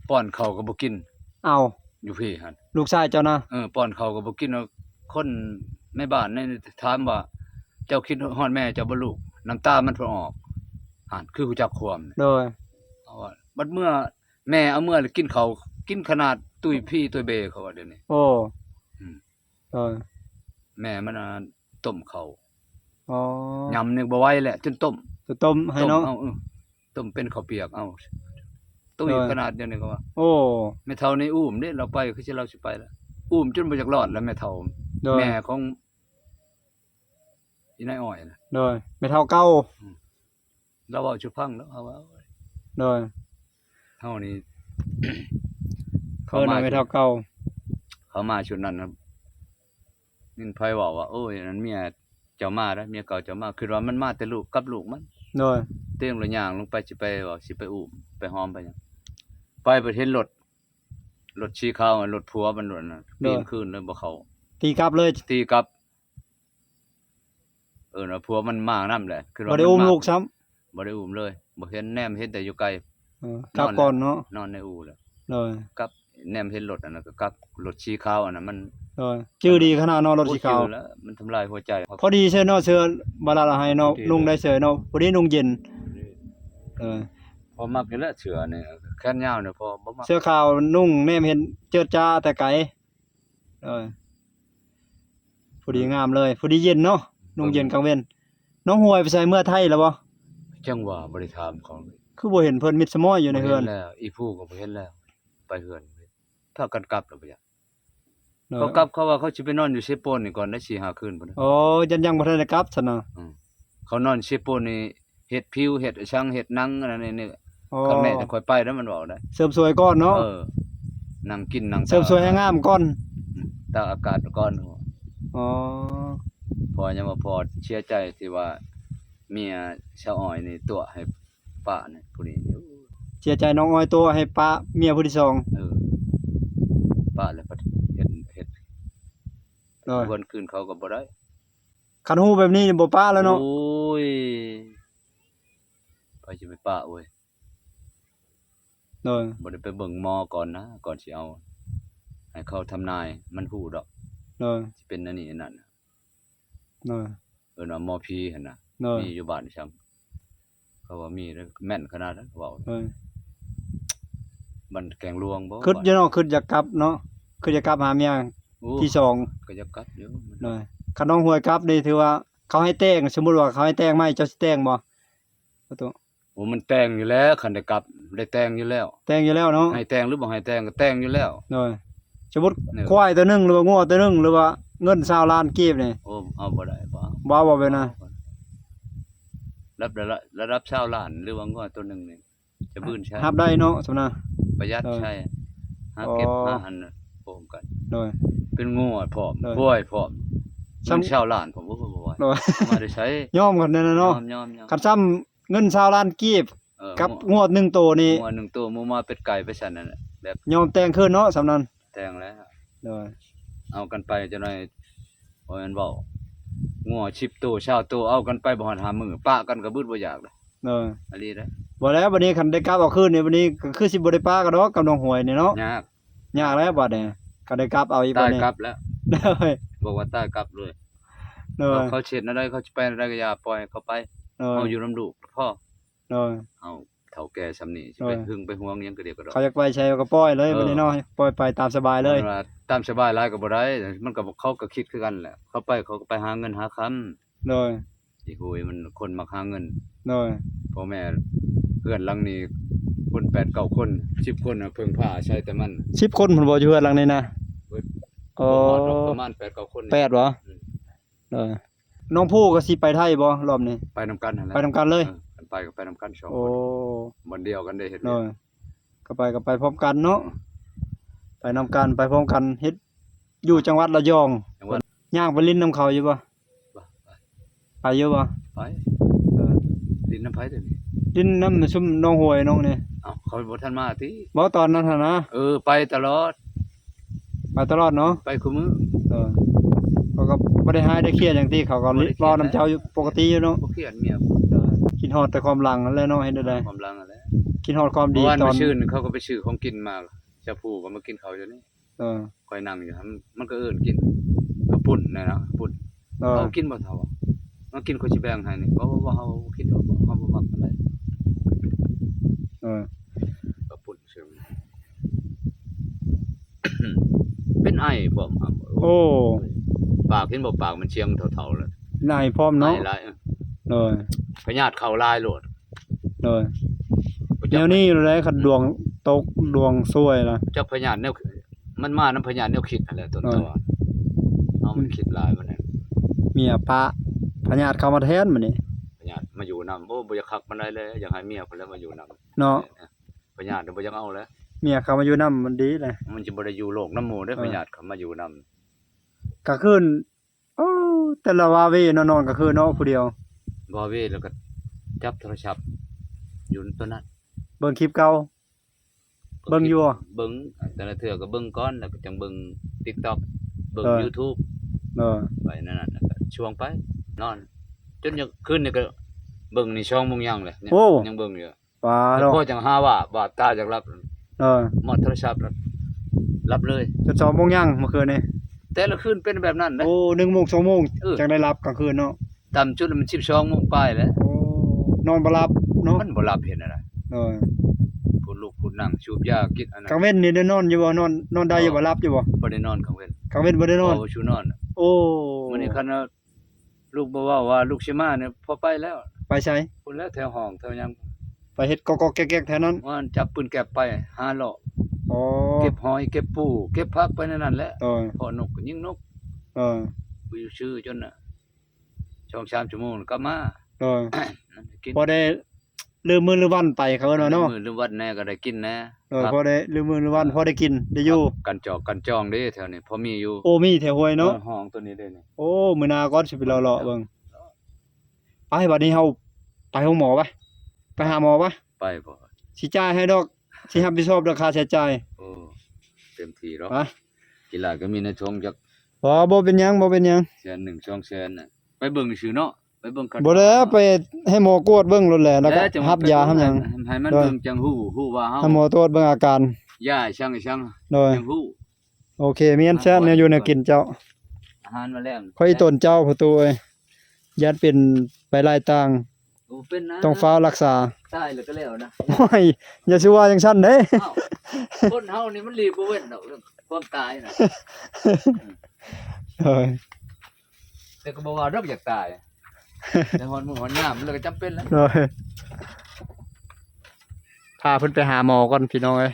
ປ້ອນເຂົ້າກໍບໍ່ກິນ. ເອົ້າ. ຢູ່ພີ້ຫັ້ນ ລູກຊາຍເຈົ້ານະ. ເອີ ປ້ອນເຂົ້າກໍບໍ່ກິນ. ຄົນໃນບ້ານໃນຖາມວ່າ ເຈົ້າຄິດຮອດແມ່ເຈົ້າບໍ່ລູກ? ນ້ຳຕາມັນເພິ່ນອອກ ຫັ້ນ ຄືຮູ້ຈັກຄວາມ. ໂດຍ. ເອົາວ່າບັດເມື່ອ ແມ່ເອົາເມືອແລ້ວກິນເຂົ້າ ກິນຂະໜາດຕຸ້ຍພີ້ຕຸ້ຍເບ ເຂົາວ່າດຽວນີ້. ໂອ້. ອືມ. ໂດຍ. ແມ່ມັນ ອ່າ ຕົ້ມເຂົ້າ. ອໍ. ຍຳນີ້ບໍ່ໄຫວແຫຼະ ຈົນຕົ້ມ ຕົ້ມໃຫ້ເນາະ. ຕົ້ມເອົາ ເອີ ຕົ້ມເປັນເຂົ້າປຽກເອົາ. ຕຸ້ຍ. ໂດຍ. ຂະໜາດດຽວນີ້ກໍວ່າ. ໂອ້. ແມ່ເຖົ້ານີ້ອູ້ມເດ້ ລາວໄປຄືຊິ ລາວຊິໄປລະ ອູ້ມຈົນບໍ່ຢາກລອດລະແມ່ເຖົ້າ. ແມ່ຂອງອີນາຍອ້ອຍນະ. ໂດຍ. ແມ່ເຖົ້າເກົ່າ. ອືມ. ລາວເວົ້າສູ່ຟັງແລ້ວ ເຮົາວ່າ. ໂດຍ. ເຮົານີ້ ເຂົາມາ ແມ່ເຖົ້າເກົ່າ ເຂົາມາຊຸດນັ້ນນະ ຍິນໃຜເວົ້າວ່າ ໂອ້ຍ ອັນນັ້ນເມຍເຈົ້າມາເດ້ ເມຍເກົ່າເຈົ້າມາ ຄິດວ່າມັນມາແຕ່ລູກກັບລູກມັນ. ໂດຍ. ເຕັມລະຍ່າງລົງໄປ ຊິໄປເວົ້າ ຊິໄປອູ້ມ ໄປຫອມໄປຫຍັງ ໄປ ໄປເຫັນລົດ ລົດສີຂາວ ລົດຜົວມັນໂດນນະ. ໂດຍ. ປີນຄືນເລີຍ ບໍ່ເຂົ້າ ຕີກັບເລີຍ. ຕີກັບ. ເອີ ວ່າຜົວມັນມານຳແຫຼະ ຄືວ່າ ບໍ່ໄດ້ອຸ້ມລູກຊ້ຳ. ບໍ່ໄດ້ອຸ້ມເລີຍ ບໍ່ເຫັນ ແນມເຫັນແຕ່ຢູ່ໄກ. ເອີ ກັບກ່ອນເນາະ ນອນໃນອູ່ແຫຼະ. ໂດຍ. ກັບ ແນມເຫັນລົດອັນນັ້ນກໍກັບ ລົດສີຂາວອັນນັ້ນມັນ. ໂດຍ. ຈື່ດີຂະໜາດເນາະ ລົດສີຂາວ. ໂອ້ ຈື່ແລ້ວ ມັນທຳລາຍຫົວໃຈ. ພໍດີເສີຍເນາະ ເສື້ອບາດາດໃຫ້ເນາະ ນຸ່ງໄດ້ເສີຍເນາະ ພໍດີນຸ່ງເຢັນ. ໂດຍ. ພໍມັກຢູ່ແລ້ວເສື້ອນີ້ ແຂນຍາວນີ້ພໍບໍ່ມັກ. ເສື້ອຂາວນຸ່ງແນມເຫັນເຈີດຈ້າແຕ່ໄກ. ເອີ ພໍດີງາມເລີຍ ພໍດີເຢັນເນາະ ນຸ່ງເຢັນກາງເວັນ. ນ້ອງຫວຍໄປໃສ ເມືອໄທແລ້ວບໍ່? ຈັ່ງວ່າບໍ່ໄດ້ຖາມເຂົາ ຄືບໍ່ເຫັນເພິ່ນ ມິດສະມ້ອຍຢູ່ໃນເຮືອນ. ບໍ່ເຫັນແລ້ວ ອີ່ຜູ້ກໍບໍ່ເຫັນແລ້ວ ໄປເຮືອນ ພາກັນກັບແລ້ວບໍ່ຈັກ. ໂດຍ. ເຂົາກັບ ເຂົາວ່າເຂົາຊິໄປນອນຢູ່ເຊໂປນນີ້ກ່ອນໄດ້ສີ່ຫ້າຄືນພຸ້ນ. ໂອ້ ຍັງ ຍັງບໍ່ທັນໄດ້ກັບຊັ້ນນະ. ອືມ. ເຂົານອນເຊໂປນນີ້ ເຮັດຜິວ ເຮັດສັງ ເຮັດໜັງ ອັນນັ້ນນີ້. ອໍ. ຄັກແນ່ ຂ້ອຍໄປແລ້ວ ມັນເວົ້າໄດ້ ເສີມສວຍກ່ອນເນາະ. ເອີ ນັ່ງກິນນັ່ງ ເສີມສວຍໃຫ້ງາມກ່ອນ ອືມ ຕາກອາກາດກ່ອນ. ອໍ. ພໍ່ຍັງວ່າພໍ່ເສຍໃຈທີ່ວ່າເມຍຊາວອ້ອຍນີ້ຕົວະໃຫ້ປະນີ້ ຜູ້ນີ້. ເສຍໃຈນ້ອງອ້ອຍຕົວະໃຫ້ປະເມຍຜູ້ທີສອງ. ເອີ ປະແລ້ວພັດເຮັດ ເຮັດ ໂດຍ ຫວນຄືນເຂົາກໍບໍ່ໄດ້. ຄັນຮູ້ແບບນີ້ນີ້ບໍ່ປະແລ້ວເນາະ. ໂອ້ຍ ໃຜຊິໄປປະເວີຍ. ໂດຍ. ບໍ່ໄດ້ໄປເບິ່ງໝໍກ່ອນນະ ກ່ອນຊິເອົາ ໃຫ້ເຂົາທຳນາຍ ມັນຮູ້ດອກ. ໂດຍ. ຊິເປັນອັນນີ້ອັນນັ້ນ. ໂດຍ. ເອີ້ນວ່າໝໍຜີຫັ້ນນະ. ໂດຍ. ມີຢູ່ບ້ານຊ່ຳ ເຂົາວ່າມີເດ້ ແມ່ນຂະໜາດນັ້ນເວົ້າ. ໂດຍ. ມັນແກງຫຼວງບໍ່? ຄິດຢູ່ເນາະ ຄິດຢາກກັບເນາະ ຄິດຢາກກັບຫາເມຍ ໂອ້ ທີສອງ ກໍຢາກກັບຢູ່. ໂດຍ. ຄັນນ້ອງຫວຍກັບນີ້ຖືວ່າເຂົາໃຫ້ແຕ່ງ ສົມມຸດວ່າເຂົາໃຫ້ແຕ່ງໃໝ່ ເຈົ້າຊິແຕ່ງບໍ່? ປະຕູ ໂອ້ ມັນແຕ່ງຢູ່ແລ້ວ ຄັນໄດ້ກັບ ໄດ້ແຕ່ງຢູ່ແລ້ວ. ແຕ່ງຢູ່ແລ້ວເນາະ. ໃຫ້ແຕ່ງຫຼືບໍ່ໃຫ້ແຕ່ງກໍແຕ່ງຢູ່ແລ້ວ. ໂດຍ. ສົມມຸດ ເອີ ຄວາຍຕົວໜຶ່ງ ຫຼືວ່າງົວຕົວໜຶ່ງ ຫຼືວ່າເງິນຊາວລ້ານກີບນີ້. ໂອ້ ເອົາບໍ່ໄດ້ ບໍ່ເອົາ. ບໍ່ເອົາບໍ່ແມ່ນນະ. ລະດັບ ລະດັບຊາວລ້ານ ຫຼືວ່າງົວຕົວໜຶ່ງນີ້ ຈະບືນໃຊ້ ຮັບໄດ້ເນາະ ສ່ຳນະ ປະຢັດໃຊ້. ໂດຍ. ຫາເກັບ ໂອ້ ຫາອັນໂຮມກັນ. ໂດຍ. ເປັນງົວພ້ອມ ໂດຍ ຄວາຍພ້ອມ ເງິນຊາວລ້ານ ໂອ້ ບໍ່ໄຫວ. ໂດຍ. ມາໄດ້ໃຊ້ ຍອມກັນແນ່ນອນເນາະ. ຍອມໆໆ. ຄັນຊ້ຳ ເງິນຊາວລ້ານກີບ ເອີ ກັບງົວໜຶ່ງໂຕນີ້ ງົວໜຶ່ງໂຕ ໝູໝາເປັດໄກ່ໄປຊັ້ນນັ້ນແຫຼະ ແບບຍອມແຕ່ງຄືນເນາະ ສ່ຳນັ້ນ. ແຕ່ງແລ້ວ. ໂດຍ. ເອົາກັນໄປຈັກໜ້ອຍ ບໍ່ແມ່ນເວົ້າ ງົວສິບໂຕ ຊາວໂຕ ເອົາກັນໄປບໍ່ຮອດຫ້າມື້ ປະກັນກໍບຶດບໍ່ຢາກເດ້. ໂດຍ. ອີ່ຫຼີເດ້. ບໍ່ແລ້ວ ບັດນີ້ຄັນໄດ້ກັບເອົາຄືນນີ້ ບັດນີ້ກໍຄືຊິບໍ່ໄດ້ປະກັນດອກ ກັບນ້ອງຫວຍນີ້ເນາະ. ຍາກ ຍາກແລ້ວບັດນີ້ ຄັນໄດ້ກັບເອົາອີກ ຕາຍ ບັດນີ້ ກັບແລ້ວ. ໂດຍ. ບອກວ່າຕາຍກັບເລີຍ. ໂດຍ. ເຂົາ ເຂົາຊິເຮັດແນວໃດ ເຂົາຊິໄປແນວໃດກໍຢ່າ ປ່ອຍເຂົາໄປ. ໂດຍ. ເຮົາຢູ່ນຳລູກພໍ. ໂດຍ. ເຮົາເຖົ້າແກ່ຊ່ຳນີ້ ຊິໄປ ໂດຍ ຫຶງໄປຫວງຫຍັງກະດຽວກະດອກ. ເຂົາຢາກໄປໃສກໍປ່ອຍເລີຍ ເອີ ບັດນີ້ເນາະ ປ່ອຍໄປຕາມສະບາຍເລີຍ. ມັນວ່າຕາມສະບາຍຫຼາຍກໍບໍ່ໄດ້ ມັນກໍ ເຂົາກໍຄິດຄືກັນແຫຼະ ເຂົາໄປ ເຂົາກໍໄປຫາເງິນຫາຄຳ. ໂດຍ. ອີໂຫຍ ມັນຄົນມັກຫາເງິນ. ໂດຍ. ພໍ່ແມ່ເຮືອນຫຼັງນີ້ ຄົນແປດເກົ້າຄົນ ສິບຄົນ ເພິ່ງພາອາໄສແຕ່ມັນ ສິບຄົນພຸ້ນບໍ່ ຢູ່ເຮືອນຫຼັງນີ້ນະ? ເບິດ ໂອ້ ບໍ່ຮອດດອກ ປະມານແປດເກົ້າຄົນນີ້ ແປດບໍ່? ອືມ ເອີ ນ້ອງພູກໍຊິໄປໄທບໍ່ລອບນີ້? ໄປນຳກັນຫັ້ນແຫຼະ ໄປນຳກັນເລີຍ ເອີ ຄັນໄປກໍໄປນຳກັນສອງຄົນ ໂອ້ ບ່ອນດຽວກັນເດ້ ເຮັດວຽກ ໂດຍ ກໍໄປ ກໍໄປພ້ອມກັນເນາະ ອືມ ໄປນຳກັນ ໄປພ້ອມກັນ ເຮັດ ຢູ່ຈັງຫວັດລະຍອງ ຈັງຫວັດ ຍ່າງໄປຫຼິ້ນນຳເຂົາຢູ່ບໍ່? ໄປ ໄປຢູ່ບໍ່? ໄປ ເອີ ຫຼິ້ນນຳໃຜເດ? ຫຼິ້ນນຳຊຸມນ້ອງຫວຍນ້ອງນີ້ ເອົ້າ ເຂົາບໍ່ທັນມາຕິ? ບໍ່ ຕອນນັ້ນຫັ້ນນະ ເອີ ໄປຕະຫຼອດ ໄປຕະຫຼອດເນາະ ໄປຄູ່ມື້ ເອີ ເຂົາກໍບໍ່ໄດ້ຮ້າຍໄດ້ຄຽດຫຍັງຕິ ເຂົາກໍ ບໍ່ໄດ້ຄຽດ ເວົ້ານຳເຈົ້າຢູ່ປົກກະຕິຢູ່ເນາະ ບໍ່ຄຽດເມຍ ເອີ ຄິດຮອດແຕ່ຄວາມຫຼັງຫັ້ນແຫຼະເນາະ ເຮັດແນວໃດ ຄວາມຫຼັງຫັ້ນແຫຼະ ຄິດຮອດຄວາມດີ ເມື່ອວານ ຕອນ ມື້ຊືນເຂົາກໍໄປຊື້ຂອງກິນມາ ຊາພູກໍມາກິນເຂົ້າຢູ່ນີ້ ເອີ ຂ້ອຍນັ່ງຢູ່ຫັ້ນ ມັນກໍເອີ້ນກິນເຂົ້າປຸ້ນນະ ເຂົ້າປຸ້ນ ເອີ ເຮົາກິນບໍ່ເຖົ້າ ມາກິນ ຂ້ອຍຊິແບ່ງໃຫ້ນີ້ ເຂົາວ່າ ເຮົາບໍ່ກິນດອກ ເຮົາບໍ່ມັກປານໃດ ເອີ ເຂົ້າປຸ້ນເຊິ່ງ ເປັນໄອພ້ອມ ໂອ້ ປາກ ເຫັນບໍ່ ປາກມັນສຽງເຖົ້າໆ ແລ້ວ ເປັນໄອພ້ອມເນາະ ໄອຫຼາຍ ເອີ ໂດຍ ພະຍາດເຂົ້າຫຼາຍໂລດ ໂດຍ ບໍ່ຈັກ ແນວນີ້ແຫຼະ ຄັນດວງຕົກ ດວງຊວຍລະ ຈັກພະຍາດແນວ ມັນມານຳພະຍາດແນວຄິດຫັ້ນແຫຼະ ຕົ້ນ ເອີ ຕໍ ເຮົາມັນຄິດຫຼາຍ ມັນ ເມຍປະ ພະຍາດເຂົ້າມາແທນບັດນີ້ ພະຍາດມາຢູ່ນຳ ໂອ້ ບໍ່ຢາກຄັກປານໃດເລີຍ ຢາກໃຫ້ເມຍພຸ້ນແຫຼະມາຢູ່ນຳເນາະ ພະຍາດບໍ່ຢາກເອົາແຫຼະ ເມຍເຂົ້າມາຢູ່ນຳມັນດີແຫຼະ ມັນຊິບໍ່ໄດ້ຢູ່ໂລກນຳໝູ່ເດ້ ເອີ ພະຍາດເຂົ້າມາຢູ່ນຳ ກາງຄືນ ໂອ້ ແຕ່ລະວາເວເນາະ ນອນກາງຄືນເນາະ ຜູ້ດຽວ ວາເວ ແລ້ວກໍຈັບໂທລະສັບຢູ່ຕົວນັ້ນ ເບິ່ງຄລິບເກົ່າ ເບິ່ງຢູ່ ເບິ່ງ ແຕ່ລະເທື່ອກໍເບິ່ງກ່ອນ ແລ້ວກໍຈັ່ງເບິ່ງຕິກຕັອກ ເບິ່ງ ເອີ ຢູທູບ ເອີ ໄປນັ້ນ ແລ້ວກໍຊ່ວງໄປ ນອນ ຈົນຍັງ ຄືນນີ້ກໍເບິ່ງນີ້ ສອງໂມງຍັງແຫຼະ ໂອ້ ຍັງເບິ່ງຢູ່ ປາດ ແລ້ວພໍຈັ່ງຫາວາບ ວາບຕາຢາກຫຼັບ ເອີ ມອດໂທລະສັບ ຫຼັບເລີຍ ຈົນສອງໂມງຍັງມື້ຄືນນີ້ ແຕ່ລະຄືນເປັນແບບນັ້ນເດ້ ໂອ້ ໜຶ່ງໂມງ ສອງໂມງ ເອີ ຈັ່ງໄດ້ຫຼັບກາງຄືນເນາະ ຕ່ຳສຸດມັນສິບສອງໂມງປາຍແຫຼະ ໂອ້ ນອນບໍ່ຫຼັບເນາະ ມັນບໍ່ຫຼັບເຮັດແນວໃດ ເອີ ຜູ້ລຸກຜູ້ນັ່ງ ສູບຢາ ກິນອັນນັ້ນ ກາງເວັນນີ້ໄດ້ນອນຢູ່ບໍ່? ນອນ ນອນໄດ້ຢູ່ບໍ່? ເອີ ຫຼັບຢູ່ບໍ່? ບໍ່ໄດ້ນອນກາງເວັນ ກາງເວັນບໍ່ໄດ້ນອນ ບໍ່ ບໍ່ຊູນອນ ໂອ້ ມື້ນີ້ຄັນວ່າ ລູກບໍ່ເວົ້າວ່າລູກຊິມານີ້ ພໍໄປແລ້ວ ໄປໃສ? ພຸ້ນແຫຼະ ແຖວຫ້ອງແຖວຫຍັງ ໄປເຮັດກອກໆແກກໆແຖວນັ້ນ ວ່າຈັບປືນແກັບໄປຫາເລາະ ອໍ ເກັບຫອຍເກັບປູ ເກັບຜັກໄປໃນນັ້ນແຫຼະ ໂດຍ ເພາະນົກກໍຍິງນົກ ເອີ ຢູ່ຊື່ຈົນນະ ສອງສາມຊົ່ວໂມງກໍກັບມາ ໂດຍ ກິນ ພໍໄດ້ ລືມມື້ລືມວັນໄປ ເຂົາເອີ້ນວ່າເນາະ ລືມມື້ລືມວັນແດ່ກໍໄດ້ກິນແດ່ ເອີ ພໍໄດ້ລືມມື້ລືມວັນ ພໍໄດ້ກິນໄດ້ຢູ່ ກັນຈອກກັນຈອງເດ້ ແຖວນີ້ພໍມີຢູ່ ໂອ້ ມີແຖວຫ້ວຍເນາະ ເອີ ຫ້ອງຕົວນີ້ເດ້ນີ້ ໂອ້ ມື້ໜ້າກ່ອນຊິໄປເລາະໆເບິ່ງ ໄປ ບັດນີ້ເຮົາໄປໂຮງໝໍໄປ ໄປຫາໝໍໄປ ໄປບໍ່ ຊິຈ່າຍໃຫ້ດອກ ຊິຮັບຜິດຊອບເລື່ອງຄ່າໃຊ້ຈ່າຍ ໂອ້ ເຕັມທີ່ດອກ ໄປ ກິນຫຼາຍກໍມີໃນຖົງຈັກ ບໍ່ ບໍ່ເປັນຫຍັງ ບໍ່ເປັນຫຍັງ ແສນໜຶ່ງ ສອງແສນນະ ໄປເບິ່ງຊື່ເນາະ ໄປເບິ່ງ ບໍ່ແລ້ວ ໄປໃຫ້ໝໍກວດເບິ່ງໂລດແຫຼະ ແລ້ວກໍຮັບຢາຮັບຫຍັງ ໃຫ້ມັນເບິ່ງຈັ່ງຮູ້ ຮູ້ວ່າເຮົາ ໃຫ້ໝໍກວດເບິ່ງອາການ ຢາອີ່ຫຍັງອີ່ຫຍັງ ໂດຍ ຈັ່ງຮູ້ ໂອເຄ ມີອັນແຊບແນວຢູ່ແນວກິນເຈົ້າ ອາຫານມາແລງ ຂ້ອຍອີ່ຕົນເຈົ້າ ພໍ່ຕູ້ເອີຍ ຢ້ານເປັນໄປຫຼາຍຕ່າງ ບໍ່ເປັນນະ ຕ້ອງຟ້າວລັກສາ ຕາຍແລ້ວກໍແລ້ວນະ ໂອ້ຍ ຢ່າຊິວ່າຈັ່ງຊັ້ນເດ້ ອ້າວ ຄົນເຮົານີ້ມັນຫຼີກບໍ່ເວັ້ນດອກເລື່ອງຄວາມຕາຍນະ ເອີ ແຕ່ກໍບໍ່ວ່າດອກຢາກຕາຍ ແຕ່ຮອດມື້ຮອດຍາມມັນກໍຈຳເປັນແລ້ວ ໂດຍ ພາເພິ່ນໄປຫາໝໍກ່ອນພີ່ນ້ອງເອີຍ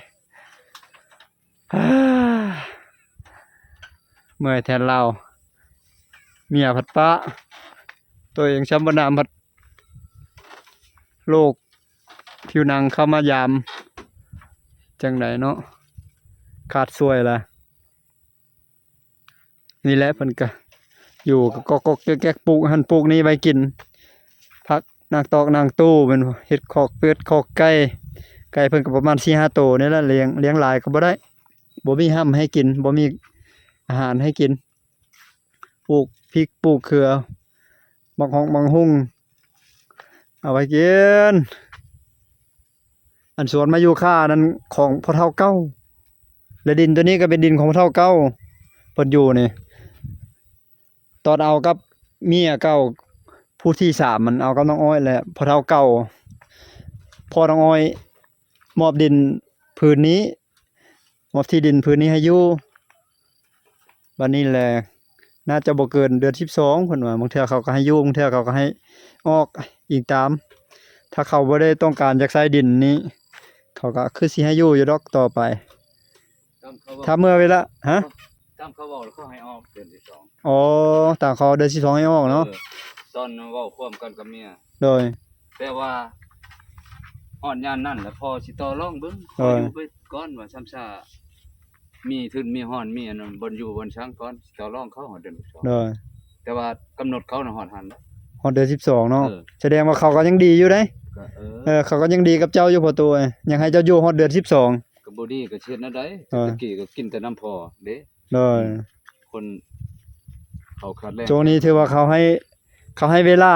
ເມື່ອຍແທນລາວ ເມຍພັດປະ ໂຕເອງຊ້ຳບໍ່ໜາມພັດ ໂລກຜິວໜັງເຂົ້າມາຢາມ ຈັ່ງໃດເນາະ ຂາດຊ່ວຍລະ ນີ້ແຫຼະເພິ່ນກະຢູ່ກໍກອກໆແກກໆ ປູກຫັ້ນປູກນີ້ໄວ້ກິນ ຜັກນາງຕອກນາງຕູ້ແມ່ນບໍ່ ເຮັດຄອກເປັດຄອກໄກ່ ໄກ່ເພິ່ນກໍປະມານສີ່ຫ້າໂຕນີ້ແຫຼະ ລ້ຽງ ລ້ຽງຫຼາຍກໍບໍ່ໄດ້ ບໍ່ມີຫ້ຳໃຫ້ກິນ ບໍ່ມີອາຫານໃຫ້ກິນ ປູກພິກປູກເຂືອ ໝາກຮອກໝາກຮຸ່ງ ເອົາໄວ້ກິນ ອັນສວນມາຢູຄານັ້ນຂອງພໍ່ເຖົ້າເກົ່າ ແລະ ດິນໂຕນີ້ກໍເປັນດິນຂອງພໍ່ເຖົ້າເກົ່າ ເພິ່ນຢູ່ນີ້ ຕອນເອົາກັບເມຍເກົ່າ ຜູ້ທີສາມ ມັນເອົາກັບນ້ອງອ້ອຍ ແລະ ພໍ່ເຖົ້າເກົ່າ ພໍ່ນ້ອງອ້ອຍມອບດິນຜືນນີ້ ມອບທີ່ດິນຜືນນີ້ໃຫ້ຢູ່ ບັດນີ້ແຫຼະ ໜ້າຈະບໍ່ເກີນເດືອນສິບສອງ ເພິ່ນວ່າ ບາງເທື່ອເຂົາກໍໃຫ້ຢູ່ ບາງເທື່ອເຂົາກໍໃຫ້ອອກ ອີງຕາມ ຖ້າເຂົາບໍ່ໄດ້ຕ້ອງການຢາກໃຊ້ດິນນີ້ ເ ເຂົາກໍຄືຊິໃຫ້ຢູ່ຢູ່ດອກຕໍ່ໄປ ຕາມເຂົາເວົ້າ ຖ້າເມື່ອເວລາ ຮະ? ຕາມເຂົາເວົ້າແລ້ວເຂົາໃຫ້ອອກເດືອນສິບສອງ. ອໍ ຕາມເຂົາເດືອນສິບສອງໃຫ້ອອກເນາະ. ເອີ ຕອນເວົ້າຄວາມກັນກັບເມຍ ໂດຍ ແຕ່ວ່າຮອດຍາມນັ້ນແລ້ວ ພໍຊິຕໍ່ລອງເບິ່ງ ຂໍຢູ່ໄປກ່ອນວ່າ ຊ້ຳຊາມີທຶນມີຮອນ ມີອັນນັ້ນ ບ່ອນຢູ່ບ່ອນສັງກ່ອນ ຊິຕໍ່ລອງເຂົາຮອດເດືອນສິບສອງ ໂດຍ ແຕ່ວ່າກຳນົດເຂົານະຮອດຫັ້ນ ຮອດເດືອນສິບສອງເນາະ. ເອີ ສະແດງວ່າເຂົາກໍຍັງດີຢູ່ເດ້. ກໍ ເອີ ເອີ ເຂົາກໍຍັງດີກັບເຈົ້າຢູ່ ພໍ່ຕູ້ເອີຍ ຍັງໃຫ້ເຈົ້າຢູ່ຮອດເດືອນສິບສອງ ກໍບໍ່ດີກໍຊິເຮັດແນວໃດ? ເອີ ແຕ່ຕະກີ້ກໍກິນແຕ່ນຳພໍ່ເດ້. ໂດຍ ອືມ ຄົນເຂົາຂາດແລງ ຊ່ວງນີ້ຖືວ່າເຂົາໃຫ້ ເຂົາໃຫ້ເວລາ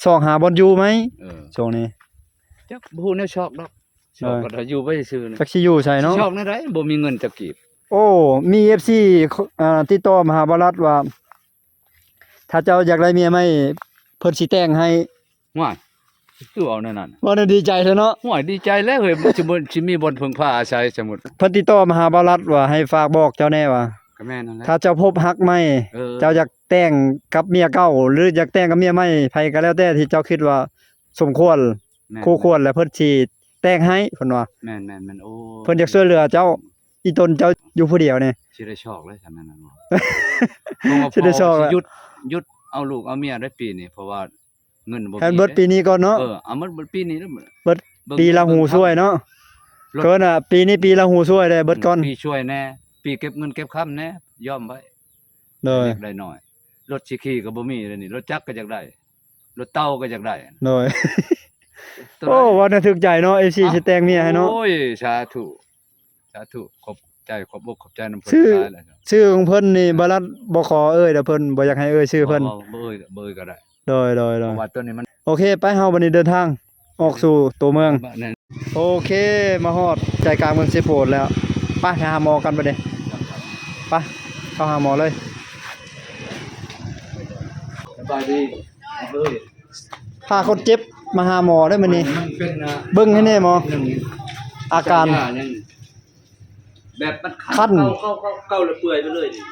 ຊອກຫາບ່ອນຢູ່ໃໝ່. ເອີ ຊ່ວງນີ້ຈັກບໍ່ຮູ້ແນວຊອກດອກ. ຊອກ ໂດຍ ກໍໄດ້ຢູ່ໄປຊື່ໆ ຈັກຊິຢູ່ໃສເນາະ? ຊອກແນວໃດ? ບໍ່ມີເງິນຈັກກີບ. ໂອ້ ມີເອັຟຊີ ເອີ ຕິດຕໍ່ມາຫາບ່າວລັດວ່າ ຖ້າເຈົ້າຢາກໄດ້ເມຍໃໝ່ ເພິ່ນຊິແຕ່ງໃຫ້. ຫວ້າຍ ຄືເວົ້າແນວນັ້ນ? ເວົ້າແນວດີໃຈແທ້ເນາະ. ຫວ້າຍ ດີໃຈແລ້ວເຮີ້ຍ ຊິບໍ່ ຊິມີບ່ອນເພິ່ງພາອາໄສ. ສົມມຸດເພິ່ນຕິດຕໍ່ມາຫາບ່າວລັດວ່າ ໃຫ້ຝາກບອກເຈົ້າແດ່ວ່າ ກໍແມ່ນນັ້ນແຫຼະ ຖ້າເຈົ້າພົບຮັກໃໝ່ ເອີ ເຈົ້າຢາກແຕ່ງກັບເມຍເກົ່າ ຫຼື ຢາກແຕ່ງກັບເມຍໃໝ່ ໃຜກໍແລ້ວແຕ່ທີ່ເຈົ້າຄິດວ່າສົມຄວນ ແມ່ນ ຄູ່ຄວນ ແລ້ວເພິ່ນຊິແຕ່ງໃຫ້ ເພິ່ນວ່າ. ແມ່ນໆໆ ໂອ້ ເພິ່ນຢາກຊ່ວຍເຫຼືອເຈົ້າ ອີ່ຕົນເຈົ້າຢູ່ຜູ້ດຽວນີ້ ຊິໄດ້ຊອກເລີຍຊັ້ນນັ້ນ ຊິໄດ້ຊອກລະ. ຢຸດ ຢຸດເອົາລູກເອົາເມຍໄດ້ປີນີ້ ເພາະວ່າເງິນບໍ່ມີ. ໃຫ້ເບິດປີນີ້ກ່ອນເນາະ. ເອີ ເອົາໝົດ ເບິດປີນີ້ແລ້ວ ເບິດ ເບິ່ງ ປີລາຫູຊ່ວຍເນາະ. ເກີນ ອ່າ ປີນີ້ປີລາຫູຊ່ວຍໄດ້ ເບິດກ່ອນ ອືມ ປີຊ່ວຍແດ່ ປີເກັບເງິນເກັບຄຳແດ່ ຍອມໄວ້. ໂດຍ ຢາກໄດ້ໜ້ອຍ ລົດຊິຂີ່ກໍບໍ່ມີແລ້ວນີ້ ລົດຈັກກໍຢາກໄດ້ ລົດເຕົ່າກໍຢາກໄດ້. ໂດຍ ໂອ້ ເວົ້າແນວຖືກໃຈເນາະ ເອັຟຊີ ຊິແຕ່ງເມຍໃຫ້ເນາະ. ໂອ້ຍ ສາທຸ ສາທຸ ຂອບໃຈ ຂອບອົກຂອບໃຈນຳເພິ່ນຫຼາຍໆ. ຊື່ຂອງເພິ່ນນີ້ ເອີ ບ່າວລັດບໍ່ຂໍເອີ່ຍເດີ ເພິ່ນບໍ່ຢາກໃຫ້ເອີ່ຍຊື່ເພິ່ນ. ບໍ່ ບໍ່ເອີ່ຍ ບໍ່ເອີ່ຍກໍໄດ້. ໂດຍໆໆ ເພາະວ່າຕົວນີ້ມັນ ໂອເຄ ໄປ ເຮົາບັດນີ້ເດີນທາງອອກສູ່ຕົວເມືອງ. ໂອເຄ ມາຮອດໃຈກາງເມືອງເຊໂປນແລ້ວ. ໄປ ໄປຫາໝໍກັນບັດນີ້ ໄປ ເຂົ້າຫາໝໍເລີຍ. ສະບາຍດີ ເອີຍ ພາຄົນເຈັບມາຫາໝໍເດີມື້ນີ້. ມັນເປັນ ອ່າ ເບິ່ງໃຫ້ແດ່ໝໍ ອາການ ແບບມັນຄັນ ຄັນ ເກົາ ເກົາ ເກົາ ເກົາແລ້ວເປື່ອຍໄປເລີຍນີ້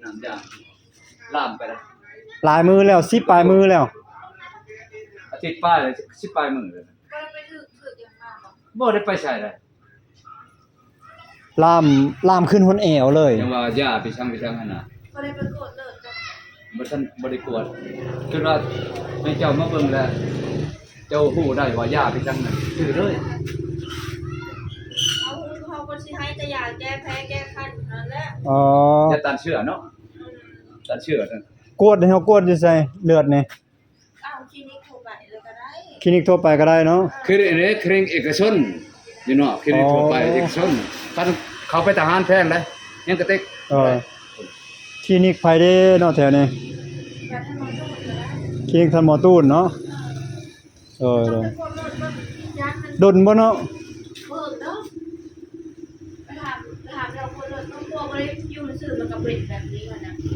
ນ້ຳຢາ ລາມໄປແລ້ວ ຫຼາຍມື້ແລ້ວ ສິບປາຍມື້ແລ້ວ ອາທິດປາຍແລ້ວ ສິບປາຍມື້ແລ້ວ. ບໍ່ໄດ້ໄປຖືກ ຖືກຫຍັງມາບໍ່? ບໍ່ໄດ້ໄປໃສເລີຍ ລາມ ລາມຂຶ້ນຮອດແອວເລີຍ. ຍັງວ່າຢາໄປຊັງໄປຊັງຫັ້ນນະ ບໍ່ໄດ້ໄປກວດເລືອດບໍ່? ບໍ່ທັນ ບໍ່ໄດ້ກວດ ຄິດວ່າໃຫ້ເຈົ້າມາເບິ່ງແລ້ວ ເຈົ້າຮູ້ໄດ້ວ່າຢາໄປຈັ່ງນັ້ນ ຊື້ເລີຍ. ເຮົາ ເຮົາກໍຊິໃຫ້ແຕ່ຢາແກ້ແພ້ແກ້ຄັນເທົ່ານັ້ນແຫຼະ. ອໍ ຢາຕ້ານເຊື້ອເນາະ. ອືມ ຕ້ານເຊື້ອນັ້ນ. ກວດ ໃຫ້ເຮົາກວດຢູ່ໃສເລືອດນີ້? ເອົາຄລີນິກທົ່ວໄປເລີຍກໍໄດ້. ຄລີນິກທົ່ວໄປກໍໄດ້ເນາະ. ເອີ ຄືເດ້ ຄລີນິກເອກະຊົນຢູ່ເນາະ ຄລີນິກທົ່ວໄປເອກະຊົນ. ຄັນເຂົ້າໄປທະຫານແພງເດ້ ຍັງກະຕິກ. ເອີ ຄລີນິກໃຜເດ້ເນາະແຖວນີ້? ຄລີນິກທ່ານໝໍຕູນເນາະ. ເອີ ໂດຍ ໂດຍ ດົນບໍ່ເນາະ?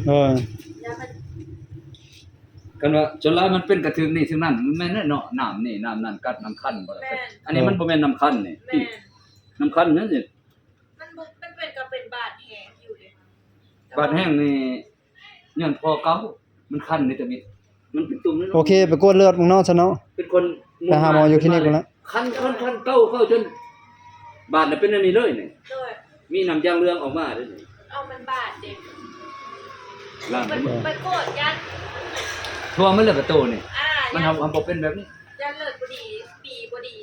ເອີ ຄັນວ່າສ່ວນຫຼາຍມັນເປັນກະຖືກນີ້ຖືກນັ້ນ ແມ່ນແຫຼະເນາະ ນ້ຳນີ້ນ້ຳນັ້ນກັດນ້ຳຄັນບໍ່ໄດ້. ແມ່ນ ອັນນີ້ມັນບໍ່ແມ່ນນ້ຳຄັນນີ້ ແມ່ນ ນ້ຳຄັນນັ້ນນີ້ ມັນບໍ່ ມັນເປັນກໍເປັນບາດແຫ້ງຢູ່ເດ້. ບາດແຫ້ງນີ້ຍ້ອນພໍເກົ່າ ມັນຄັນນີ້ຕະມິດ ມັນເປັນຕຸ່ມ. ໂອເຄ ໄປກວດເລືອດເບິ່ງເນາະ ຊັ້ນເນາະ. ເປັນຄົນ ໄປຫາໝໍຢູ່ຄລີນິກພຸ້ນລະ. ຄັນ ຄັນ ຄັນເກົ່າເຂົ້າຈົນບາດນະເປັນອັນນີ້ເລີຍນີ້. ໂດຍ ມີນ້ຳຢາງເຫຼືອງອອກມາເດ້ນີ້. ເອົາ ມັນບາດເດ້. ລ້າງ ໄປ ໄປກວດຢ້ານ ທົ່ວໝົດແລ້ວກະໂຕນີ້. ອ່າ ມັນ ຢ້ານ ເຮົາ ເຮົາບໍ່ເປັນແບບນີ້ ຢ້ານເລືອດບໍ່ດີ ບີບໍ່ດີ.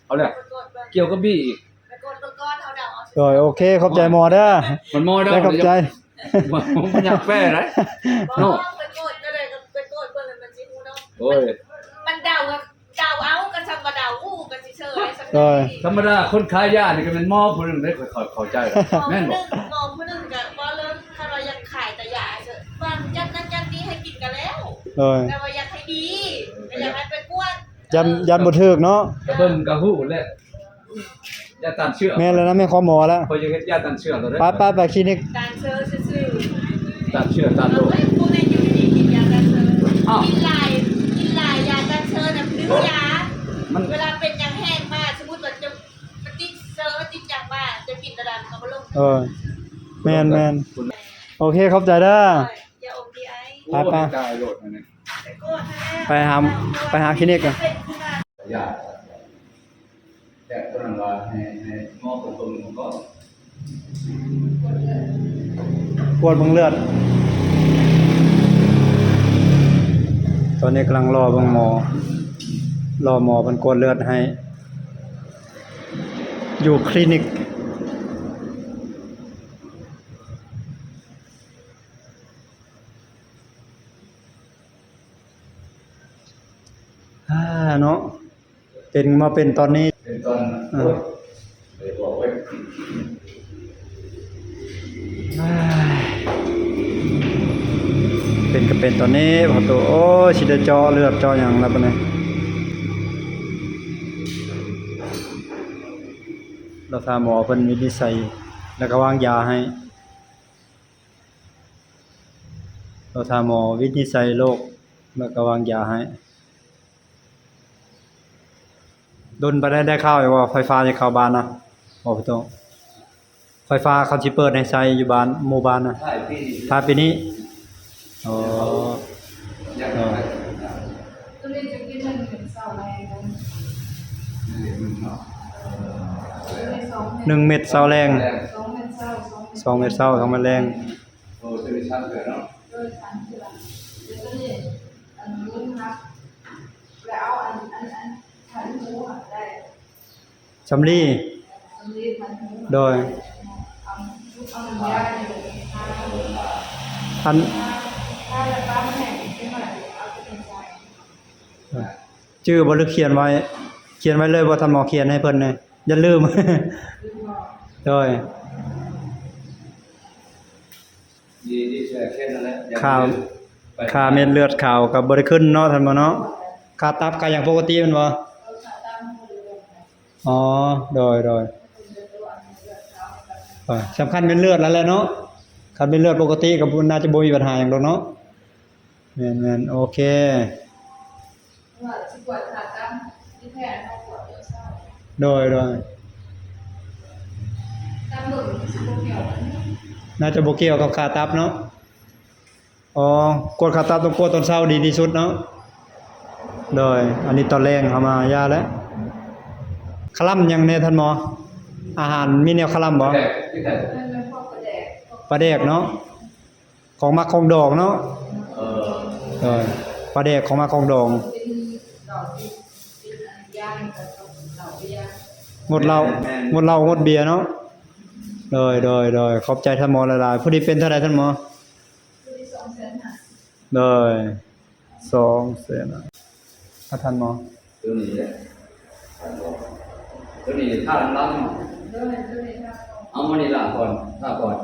ເອົາແຫຼະ ໄປກວດເບິ່ງ ກ່ຽວກັບບີອີກ. ໄປກວດເບິ່ງກ່ອນ ເຮົາເດົາເອົາ. ໂດຍ ໂອເຄ ຂອບໃຈໝໍເດີ. ມັນໝໍເດົາ ຂອບໃຈ. ບໍ່ ບໍ່ຢາກແປໄດ໋ເນາະ. ໄປກວດກໍໄດ້ ໄປກວດເບິ່ງແລ້ວມັນຊິຮູ້ເນາະ. ໂອ້ຍ ມັນເດົາ ເດົາເອົາ ກໍຊ່ຳວ່າເດົາ ຮູ້ກໍຊິເຊີໄດ້. ໂດຍ ທຳມະດາຄົນຂາຍຢານີ້ກໍແມ່ນໝໍຜູ້ໜຶ່ງເດ້ ຂ້ອຍເຂົ້າໃຈ. ໝໍຜູ້ໜຶ່ງ ແມ່ນບໍ່? ໝໍຜູ້ໜຶ່ງກໍເວົ້າເລື່ອງ ຄັນວ່າຢາກຂາຍແຕ່ຢາ ວ່າຈັດນັ້ນຈັດນີ້ໃຫ້ກິນກໍແລ້ວ. ໂດຍ ແຕ່ວ່າຢາກໃຫ້ດີ ກໍຢາກໃຫ້ໄປກວດ. ຢ້ານ ຢ້ານບໍ່ຖືກເນາະ. ກະເບິ່ງກະຮູ້ແຫຼະ ຢາຕ້ານເຊື້ອ. ແມ່ນແລ້ວນະ ແມ່ນຄວາມໝໍແລ້ວ. ຂ້ອຍຢາກເຮັດຢາຕ້ານເຊື້ອໂລດເດ້. ໄປ ໄປ ໄປຄລີນິກ ຕ້ານເຊື້ອຊື່ໆ. ຕ້ານເຊື້ອ ຕ້ານໂລກ. ເອີຍ ພວກແມ່ນຢູ່ດີກິນຢາຕ້ານເຊື້ອ. ອ້າວ ກິນຫຼາຍ ກິນຫຼາຍຢາຕ້ານເຊື້ອນະ ດຶງຢາ. ມັນ ເວລາເປັນຫຍັງແຫ້ງມາ ສົມມຸດວ່າເຈົ້າຕິດເຊື້ອ ຕິດຫຍັງມາ ເຈົ້າກິນໂຕໃດມັນກໍບໍ່ລົງ. ເອີ ແມ່ນໆ. ໂອເຄ ຂອບໃຈເດີ. ໂອ້ຍ ໄປ ໄປ ໄປຫາ ໄປຫາຄລີນິກກ່ອນ. ຢາ ແບບຕົວນັ້ນວ່າໃຫ້ ໃຫ້ໝໍເພິ່ນເບິ່ງກ່ອນ ກວດເບິ່ງເລືອດ. ຕອນນີ້ກຳລັງລໍເບິ່ງໝໍ ລໍໝໍເພິ່ນກວດເລືອດໃຫ້ ຢູ່ຄລີນິກ. ອາ ເນາະ ເປັນ ມາເປັນຕອນນີ້ ເປັນຕອນ ເອີ ໂອ້ຍ ເປັນກໍເປັນຕອນນີ້ ພໍ່ຕູ້. ໂອ້ຍ ຊິໄດ້ເຈາະເລືອດເຈາະຫຍັງແລ້ວບັດນີ້. ລາວຖ້າໝໍເພິ່ນວິນິດໄສ ແລ້ວກໍວາງຢາໃຫ້. ລາວຖ້າໝໍວິນິດໄສໂລກ ແລ້ວກໍວາງຢາໃຫ້. ດົນປານໃດໄດ້ຂ່າວຢູ່ວ່າໄຟຟ້າຈະເຂົ້າບ້ານນະ? ບໍ່ ໄຟຟ້າເຂົາຊິເປີດໃຫ້ໃຊ້ຢູ່ບ້ານ ໝູ່ບ້ານນະ ທ້າຍປີນີ້ ທ້າຍປີນີ້. ອໍ ຍັງ ອໍ ໂຕນີ້ຈະກິນໜຶ່ງເມັດເຊົ້າແລງ ໜຶ່ງເມັດເຊົ້າແລງ ສອງເມັດເຊົ້າ ສອງເມັດແລງ. ໂອ້ ໂຕນີ້ສາມເທື່ອເນາະ ໂດຍ ສາມເທື່ອ ແລ້ວໂຕນີ້ ອັນ ໜຶ່ງຫັ້ນ ແລ້ວເອົາອັນ ອັນ ອັນ ຄັນໝູຫັ້ນໄດ້ ສຳລີ ສຳລີຄັນໝູ ໂດຍ ເອົາ ເອົານ້ຳຢານີ້ທາ ອັນ ທາ ທາແລ້ວປ້າມັນແຫ້ງຈັກໜ້ອຍ ເອົາໄປໃສ່ ຈື່ບໍ່ ຫຼືຂຽນໄວ້? ຂຽນໄວ້ເລີຍບໍ່ ທ່ານໝໍ ຂຽນໃຫ້ເພິ່ນແດ່ ຢ່າລືມ ລືມບໍ່? ໂດຍ ດີ ດີແທ້ ແຄ່ນັ້ນແຫຼະ ຢ່າ ຄ່າ ລືມ ຄ່າເມັດເລືອດຂາວກໍບໍ່ໄດ້ຂຶ້ນເນາະ ທ່ານໝໍເນາະ. ຄ່າຕັບຄ່າຫຍັງປົກກະຕິແມ່ນບໍ່? ເອີ ຄ່າຕັບມັນບໍ່ໄດ້ລົງ. ອໍ ໂດຍ ໂດຍ ເອີ ສຳຄັນເປັນເລືອດແລ້ວແຫຼະເນາະ. ຄັນເປັນເລືອດປົກກະຕິກໍບໍ່ ໜ້າຈະບໍ່ມີບັນຫາຫຍັງດອກເນາະ. ແມ່ນໆ ໂອເຄ ວ່າຊິກວດຄ່າຕັບ ທີ່ແທ້ເຮົາກວດຕອນເຊົ້າ. ໂດຍ ໂດຍ ຕາມເບິ່ງຊິບໍ່ກ່ຽວກັນ ໜ້າຈະບໍ່ກ່ຽວກັບຄ່າຕັບເນາະ. ອໍ ກວດຄ່າຕັບຕ້ອງກວດຕອນເຊົ້າດີທີ່ສຸດເນາະ. ໂດຍ ອັນນີ້ຕອນແລງເຮົາມາຢາແລ້ວ. ຄະລຳຫຍັງແດ່ທ່ານໝໍ? ອາຫານມີແນວຄະລຳບໍ່? ປາແດກ ປາແດກເນາະ. ຂອງໝັກຂອງດອງເນາະ. ເອີ ໂດຍ ປາແດກຂອງໝັກຂອງດອງ ງົດເຫຼົ້າ ງົດເຫຼົ້າງົດເບຍເນາະ. ໂດຍ ໂດຍ ໂດຍ ຂອບໃຈທ່ານໝໍຫຼາຍໆ. ຜູ້ນີ້ເປັນເທົ່າໃດທ່ານໝໍ? ໂດຍ ສອງແສນ ອາ ທ່ານໝໍ ໂຕນີ້ແຫຼະ ໂຕນີ້ທາລຳໆ ເອົາໝໍນີ້ລ້າງກ່ອນ ທາກ່ອນ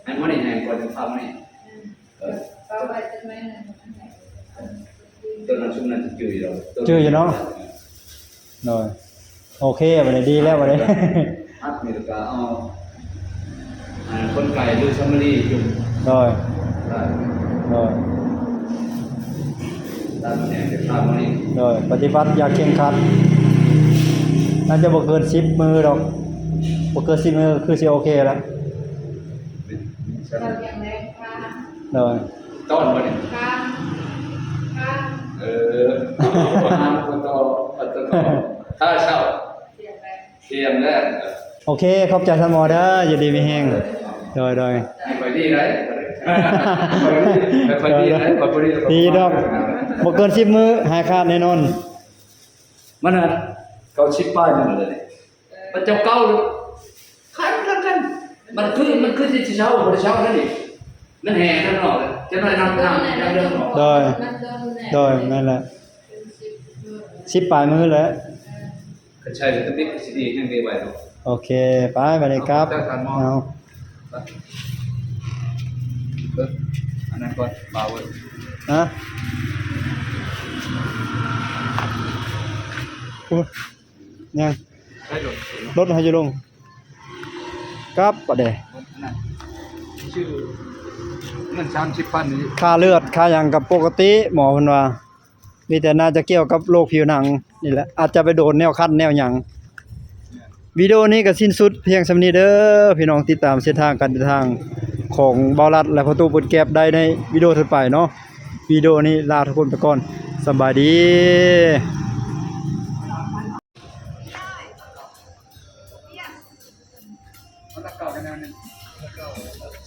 ໃຫ້ໝໍນີ້ແຫ້ງກ່ອນ ຈຶ່ງທາໝໍນີ້. ເອີ ເອົາໄວ້ຈັກໜ້ອຍໜຶ່ງ ໂຕນັ້ນຊຸມນັ້ນຈື່ຢູ່ດອກ ຈື່ຢູ່ເນາະ. ໂດຍ ໂອເຄ ບັດນີ້ດີແລ້ວບັດນີ້. ອັດນີ້ລະກະເອົາ ອ່າ ກົນໄກຫຼືສຳມະລີຈຸ່ມ. ໂດຍ ໂດຍ ໂດຍ ປະຕິບັດຢ່າງເຄັ່ງຄັດ ໜ້າຈະບໍ່ເກີນສິບມື້ດອກ ບໍ່ເກີນສິບມື້ຄືຊິໂອເຄລະ. ໂດຍ ຕ້ອນບໍ່ນີ້? ເອີ ທາເຊົ້າ ທຽງແລງ. ໂອເຄ ຂອບໃຈທ່ານໝໍເດີ ຢູ່ດີມີແຮງ. ໂດຍ ໂດຍ ໃຫ້ຂ້ອຍດີໄດ໋ ຂ້ອຍດີ ໃຫ້ຂ້ອຍດີໄດ໋ ຂ້ອຍບໍ່ດີດອກ ບໍ່ເກີນສິບມື້ ຫາຍຂາດແນ່ນອນ. ມັນນະ ເກົ້າສິບປາຍມື້ແລ້ວເດ້ ມັນເຈົ້າເກົ່າ ຄັນ ຄັນ ຄັນ ມັນຄື ມັນຄືຊິເຊົາ ບໍ່ໄດ້ເຊົາເດ້ນີ້ ມັນແຫ້ງຂ້າງນອກ ຈັກໜ້ອຍນ້ຳ ນ້ຳ ນ້ຳເລີ່ມອອກ. ໂດຍ ໂດຍ ແມ່ນແຫຼະ ສິບປາຍມື້ແຫຼະ. ຄັນໃຊ້ວິຕາມິນກໍຊິດີແຮງເດໄວເນາະ. ໂອເຄ ໄປ ບັດນີ້ກັບ ເອົາ ເບິ່ງອັນນັ້ນກ່ອນ ບາວເວີຍ ຮະ? ໂອ້ຍ ຍັງ ລົດໃຫ້ຢູ່ລົງ ກັບບາດເດ ອັນນັ້ນ ຊື່ ເງິນສາມສິບພັນນີ້ ຄ່າເລືອດຄ່າຫຍັງກໍປົກກະຕິ ໝໍເພິ່ນວ່າ. ມີແຕ່ໜ້າຈະກ່ຽວກັບໂລກຜິວໜັງນີ້ແຫຼະ ອາດຈະໄປໂດນແນວຄັນແນວຫຍັງ. ວິດີໂອນີ້ກໍສິ້ນສຸດພຽງສ່ຳນີ້ເດີ ພີ່ນ້ອງຕິດຕາມເສັ້ນທາງການເດີນທາງຂອງບ່າວລັດ ແລະ ພໍ່ຕູ້ປືນແກັບໄດ້ໃນວິດີໂອຖັດໄປເນາະ. ວິດີໂອນີ້ລາທຸກຄົນໄປກ່ອນ ສະບາຍດີ.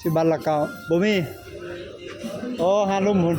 ຊື້ບັດລະເກົ້າ ບໍ່ມີ. ໂອ້ ຫາລຸ່ມພຸ້ນ.